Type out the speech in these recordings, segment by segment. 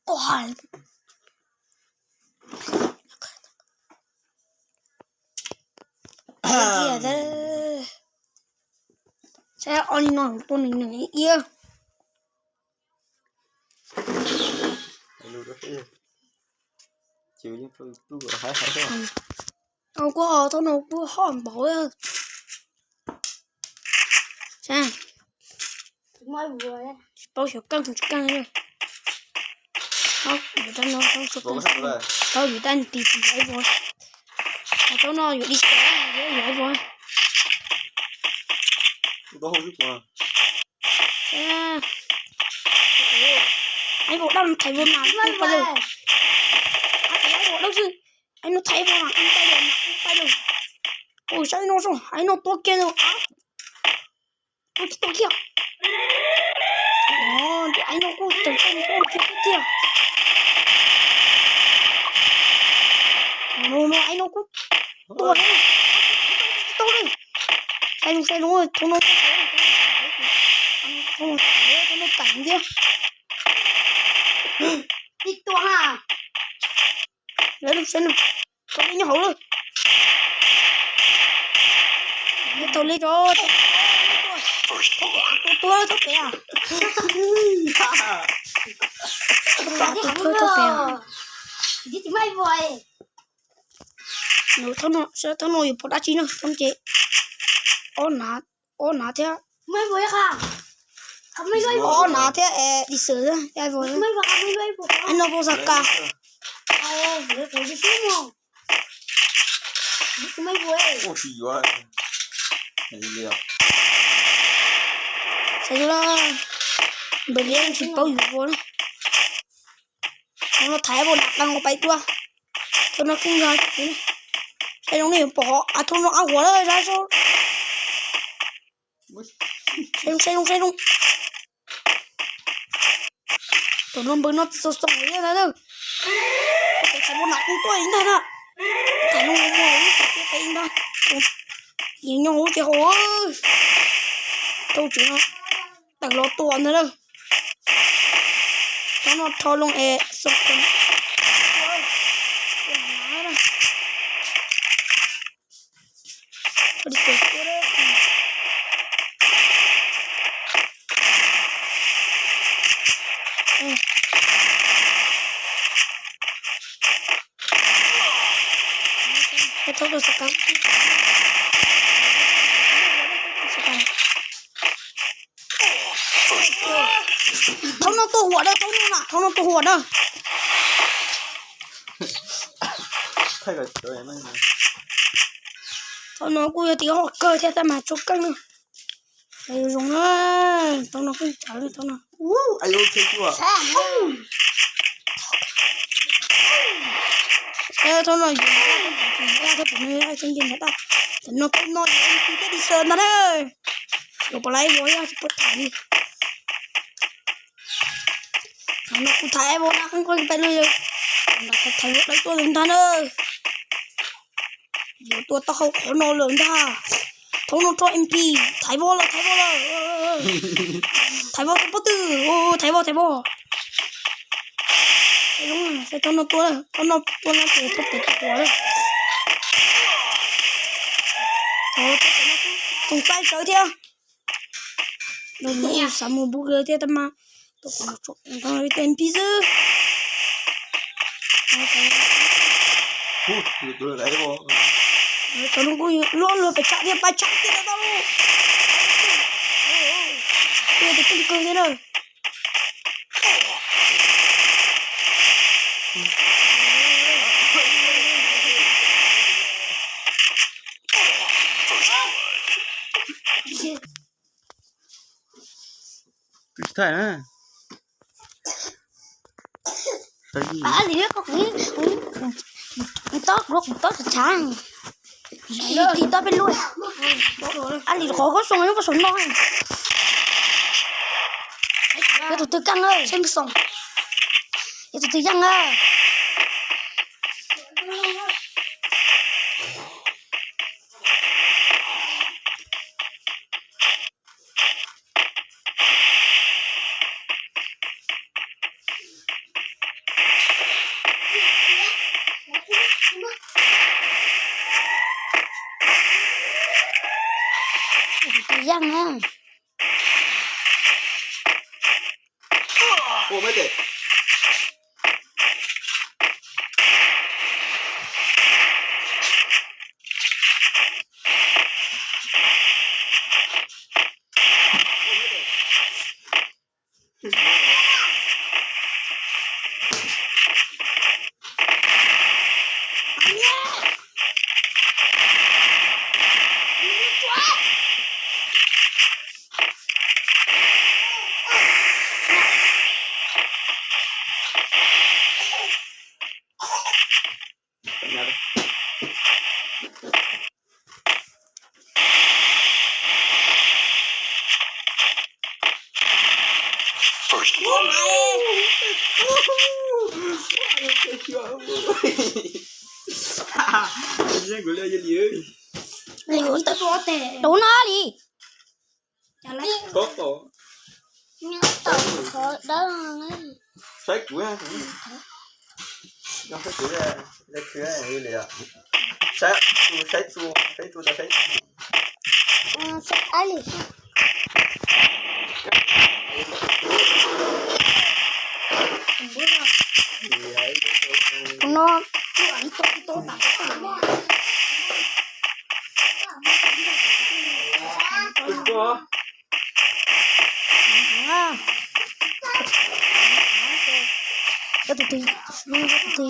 Quaj. Saib ob li no tua nws nws iab. Kuj ho thaum no kuj hoj npaum. Tsis paub xyov keej tsis keej. Thaum yuav dab no thaum yuav dab tis tis yuav ib vuag. Thaum no yuav dib xav yuav ib vuag. Ib vuag dab no thaiv vuag mas kuj pais lawm. Ib vuag dab xwb. Ib no thaiv vuag mas kuj pais lawm mas kuj pais lawm. Ua saib no so, ib no tua kiag no. Tua kiag, tua kiag. Ib no kuj tseem tau tua kiag tiag. Ib no kuj tua tau li. Saib zoo saib zoo, thaum no thaum no thaum no thaum no thaum no thiab. Ib tua ha. Lawv saib no, thaum li nyob hauv lawm. Thaum li rau tua tua thaum pem. Tua tua thaum pem. Thaum no, thaum no yuav pom dab tsi no, thaum ces ob nav, ob nav thiab. Ob nav thiab dis xwm thiab. Ib no pos xav kas. Xav yuav, npawg li tsis paub yuav ua na. Thaum no thaiv ib vuag nas qees ua pais dua. Thaum no kuj yog, saib zoo nej yuav pom qhov, thaum no ab huam lawm, saib zoo. Saib zoo, saib zoo, saib zoo. Thaum no npawg no tsis xav xav li ntag na. Thaiv ib vuag nas qees tuaj ib ntag na. Thaiv no muaj ib tug tiab peb ib ntag. Yeej nyob hauv ces hauv. Thaum tseem no tawm los tua ntag na. Thaum no rho loo es xoo. Thaum no tua huam na, thaum no na, thaum no tua huam na. Thaum no kuj yog tiv hom kawg thiab tab mas tso keej na. Zoo na, thaum no kuj tsawv li thaum no. Thaum no yus thiab pom nws tseem nce nrad, thaum no kuj no yus thiab dis xwm ntag na. Yuav pom lawv ua yog tsis pub tham li. Thaum no kuv thaiv voj na, qeeb qeeb peb lub, thaiv voj dawb tuaj ntag na. Yuav tua tau hauv qhov no lawm ntag. Thaum no rho M P, thaiv voj lawm, thaiv voj lawm. Thaiv voj tus pob tw, thaiv voj, thaiv voj. Saib thaum no tua, thaum no tua no ces thaum pem tus huam lawm. Thaum pem no kuj xoom txaij tsawv thiab. Xav mus bug thiab tab mas tus M P xwb. Thaum no kuj luag luag pes tsam thiab, pes tsam thiab tau. Tus keej kawg thiab na. Twb tsis thaij na. Ab li, kuv tob, kuv tob tsav tsav. Tis tob peb lub. Ab li qhov koj xoo nyob koj xoo no. Yog tus twg keej, yog tus twg yeej na. Yaj na. Ua mab tes. Tus no li. Saib kuv, saib kuv, saib tus, saib tus, saib tus. Tus no. Tus twg, tus twg yog.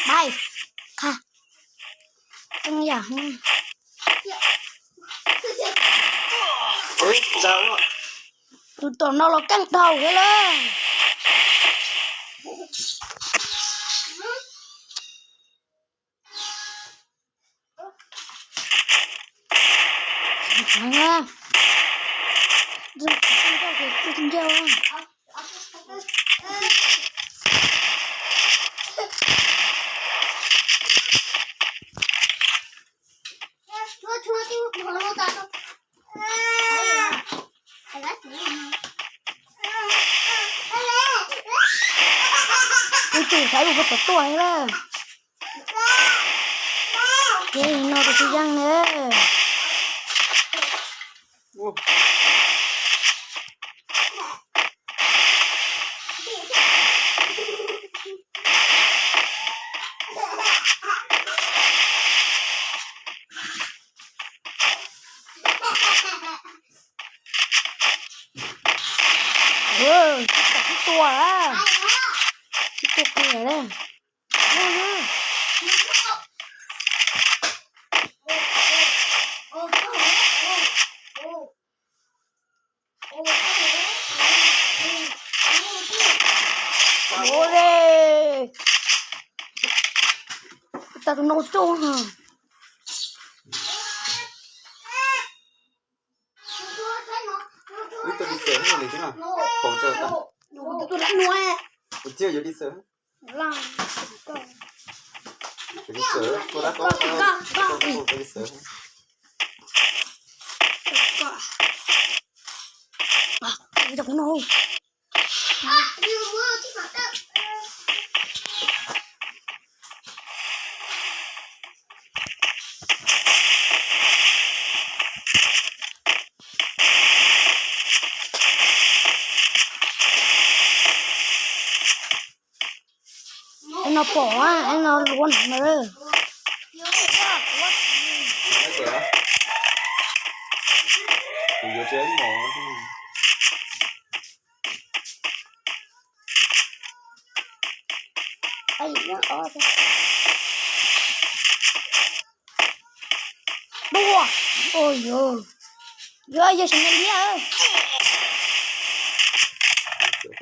Bai, kha, coob yam. Tus tom no los keej dhau thiab lawm. Ib tug saib lus koj puas tuaj thiab lawm. Ces no tus tsis yeej ne. Ua, tsis tau, tsis tua, tsis tua kiag li. Ua li, tas tus no tsuj. Ib tug li xwm li xwb na, pom tsawg tas. Tus lab nuav. Tus thiaj yuav li xwm. Li xwm, tua dab tuab, tua li xwm. Es no pom, es no luav no. Dua, Oj, yuav, yuav, yog sim neej liab. Tus,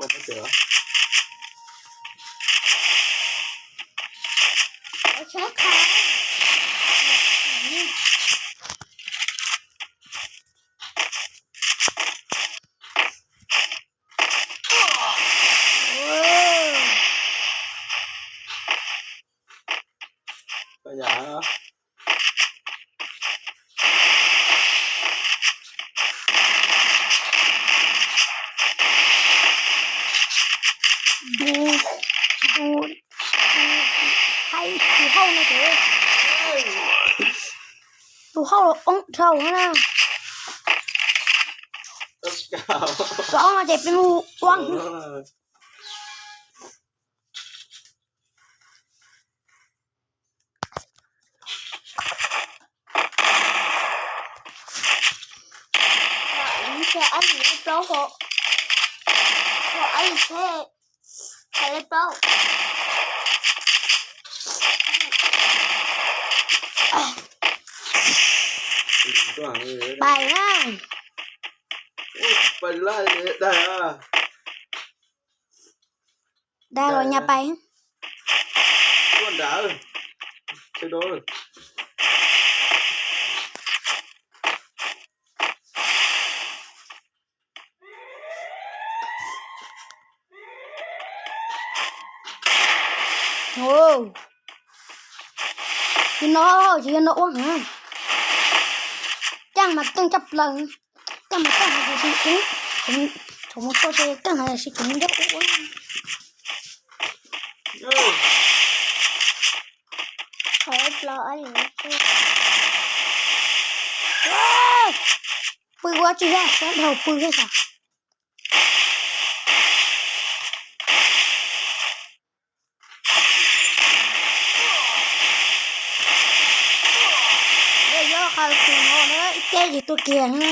tus, tus hauj no ces, tus hauj los oob dhau na. Tus oob no ces peb mus ua. Pais na. Dag los nyas pais. Tus no ces yog no ua heev. Caaj mas caaj tshaj plaws. Caaj mas caaj heev tiam sis, thaum mus tua ces caaj heev tiam sis kuv mus nrog ua. Pw ua tsis yog sab dhau pw thiab xav. Yog qhov tus no na ib teg ces tua kiag na.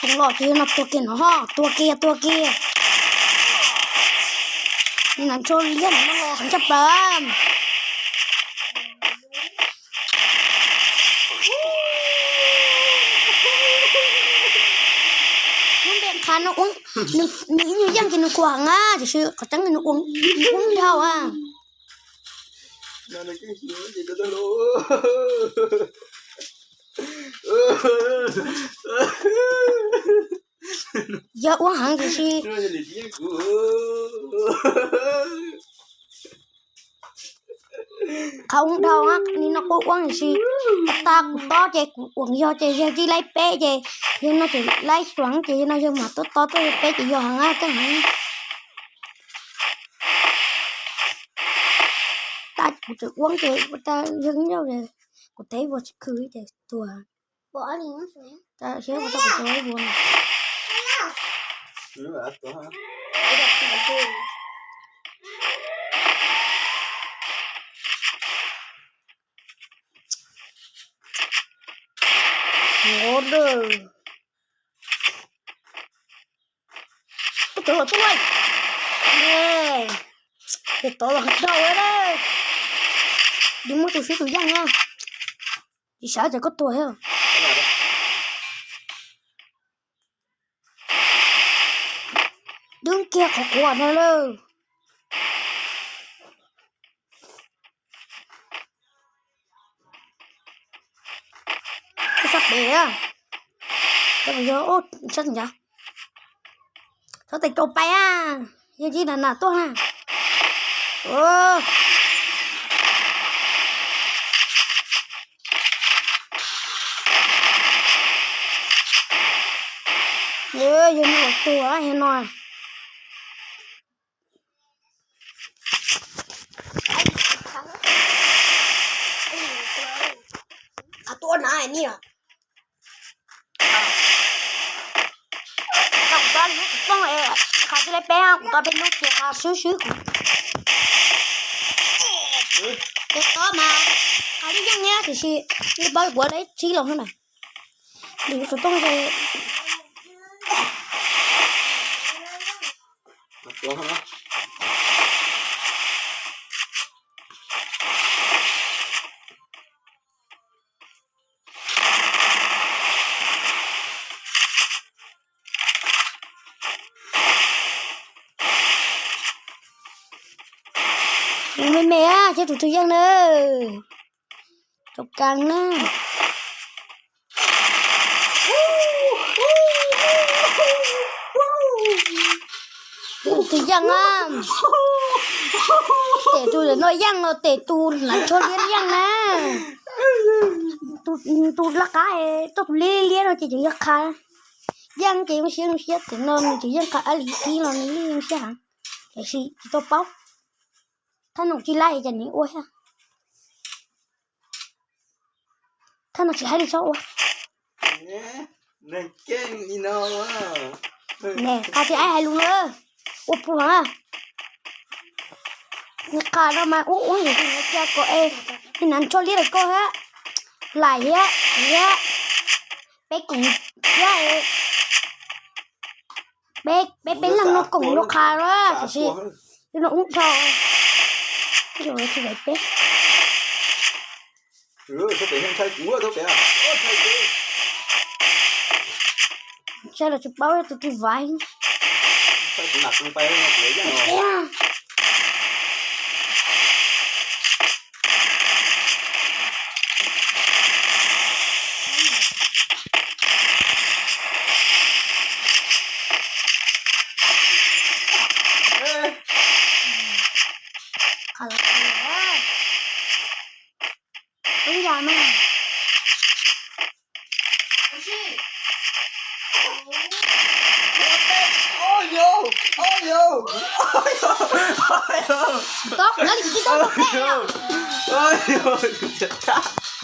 Tus los ces yog no tua kiag no ho, tua kiag, tua kiag. Nws nrov liab no los heev tshaj plaws. Lub npe qhav no ua, nws ib nyuag yeej ces nws khuam heev na, tiam sis qhov tseeb nws ua, nws ua dhau a. Yog ua heev tiam sis qhov ua dhau na, nim no kuj ua tiam sis tag kuv tob ces kuv uas yog ces yog tsis laib peb ces yog no ces laib xuav ces yog no yog mas tuaj tob tuaj yog peb ces yog heev na, kawg heev. Tag kuv tseem ua ces ua tau yog ncauj, kuv teb ua tsis khwv ces tuag. Siab ua tau kuv tau ua no. Ua dawj. Koj tuag los tuaj. Ces tod los dhau lawm. Dim muaj tus sib tus yeej na. Tsis xav ces koj tuag thiab. Dub kiag qhov quav ntawd lawm. Sab pem, sab pem yog, sab ncav. Sab tes rau pais a, yog tsis nam nam tuaj na. Yog no tuag yog no. Qhov tuaj na ni. Kuv tau lub kuv poob, qhov tsis laib peb, kuv tau peb lub ces qhov swb swb kuv. Ces tob mas qhov lub yeej thiab tiam sis lub paub kuv laib tsib los na. Dim xov tooj ces Me me, ces tus twg yeej na? Tus kav na. Tus twg yeej a? Tes tus no yeej los tes tus lav tsho liab yeej na. Tus laj qab, tus liab liab no ces tseem yog qha. Yeej ces zoo siab zoo siab, tus no nws tseem yeej qha, ab li qib los nws yeej zoo siab heev. Tiam sis tsis tau paub. Thaj no tsis laij ces nws ua thiab. Thaj no tsis hais li txhob ua. Nws qha tias aib hais lus na, ua puag heev. Nws qha no mas ub ub ntawm tus no cia kom es, tus nas tsho liab rau koj thiab, laim thiab, thiab, peb koom thiab, peb peb leeg no koom nrog qha na, tiam sis tus no ub dhau, tsis laim peb. Saib los tsis paub tus twg vaiv. Qha los qha los. Ub yam mas. Tau kuv lawv li kuv tib tau pem.